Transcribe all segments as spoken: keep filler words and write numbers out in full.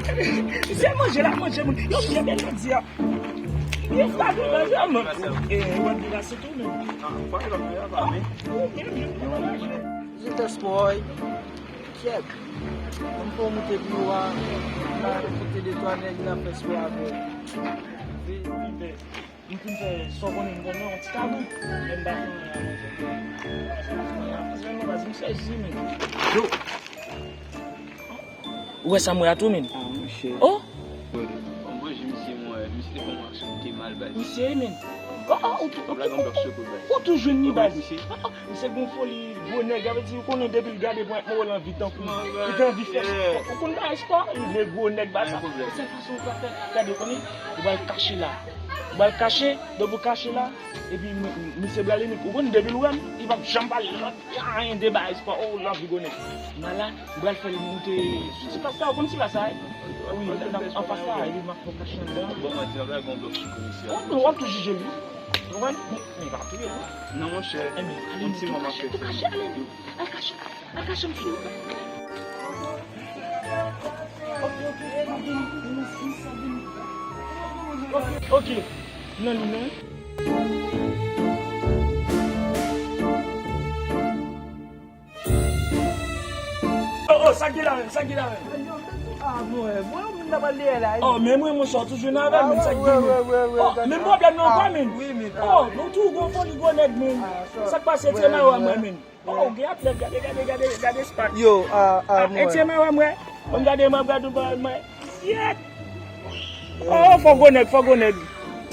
Se manje l ap manje moun. Yo, manje bèl jodi a. Yo, pa de manje a, man. E, ou ap devase tou, men. Zil tèspòy. Kyèt. Mwen pou moute biro a. Mwen moute de twa nèg la fè spò avè. M fin fè sa w konnen m konnen yon ti kabrit. Men m pa fè anyen a manje. Mwen pa fè anyen a manje, men mwen pa di m sezi, men. Yo! Ou wè sa m wè a tou, men? Ah, monchè. Oh! Bon, bon, jwe misye, mwen, misye te fè yon aksyon ki te mal, baz. Misye, men. Oh, oh, ou, ou, ou, ou tou jwenn li, baz. Ah, ah, misye gon foli, gwo nèg, sa vle di, ou konnen depi l gade mwen, mwen wè l anvi tankou. Li te anvi fè, ou konn bagay spò, li vle gwo nèg, baz. Sèl fason ou ka fè, gade, ou konnen, ou pral kache la. Ou pral kache, depi w kache la, epi m-, m-, misye pral limit. Ou konn depi l wè m, li p ap janm pale lòt anyen de bagay spò. Oh, l anvi gwo nèg. Nan la, m pral fè l moute sou ti plas la, ou konn ti plas la, wi? Wi, anfas la, epi m ap fè w kache anndan. Bon, mwen di, w ap gon blòk sou komisè. W ap, w ap tou jije l, wi. Ou konprann? Men, men, pa touye l, wi. Non, monchè. Enben, ale, tou kache, tou kache, ale, ale kache, ale kache m sou. Ok, ok, ok, ok, ok. Nan li menm. Oh, oh, sa k gen la menm, sa k gen la menm? Ah, mwen, mwen, mwen, nan pale la. Oh, men mwen, monchè, ou toujou nan avè m, men sa k gen menm? Oh, men pwoblèm nan ankò, men. Oh, nou tou gon foli gwo nèg, men. Sa k pase, ti mawè mwen, men. Oh, gen atlèt, gade, gade, gade, gade spat. Yo, ah, ah, mwen. Ti mawè mwen. Mwen gade, mwen gade, mwen, mwen. Yèt! Oh, fò gwo nèg, fò gwo nèg.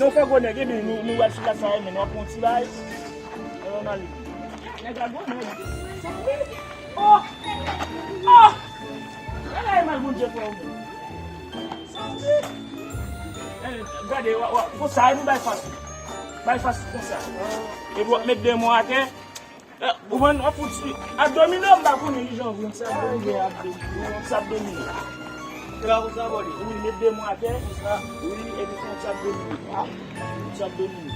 Non, fò gwo nèg, epi nou, nou wè sou la sa, men nou ap pran ti bay. Nèg la gwo nèg. Oh! Oh! Ala e mal Bondye fè w, men. Gade, wa, wa, konsa, nou bay fas. Bay fas konsa. Epi w ap met de men atè. Eh, ou konprann, w ap fout ti abdomino, m pa konnen kijan w vle, ti abdomino, abdomino, ti abdomino. Se pa konsa, bòdè? Wi, met de men atè, konsa. Wi, epi fè yon ti abdomino. Ah, yon ti abdomino.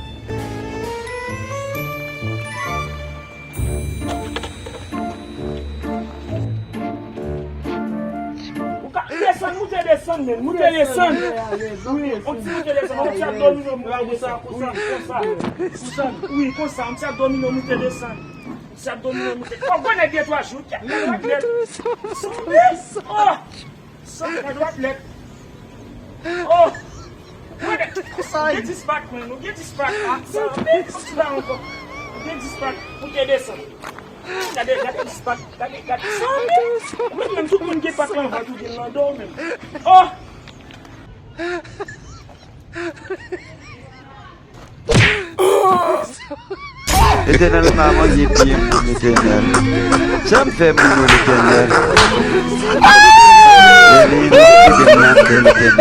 Ou ka desann, moute desann, men, moute desann. Wi, yon ti moute desann, yon ti abdomino, moute desann. Wi, konsa. Wi, konsa, yon ti abdomino, moute desann. Ti abdomino moute. Fò gwo nèg gen twa jou. Sanble. Oh! Sanble dwat nèt. Oh! Gwo nèg. Gen dis pak, men. Nou gen dis pak. Sanble. Fò ti pa ankò. Gen dis pak. Moute desann. Gade, gade dis pak. Gade, gade. Sanble. Ou menm, menm tout moun gen pak lan vant ou gen l nan do w menm. Oh! Letènèl pa manje pye m, Letènèl. Sa m fè moun yo, Letènèl? Letènèl.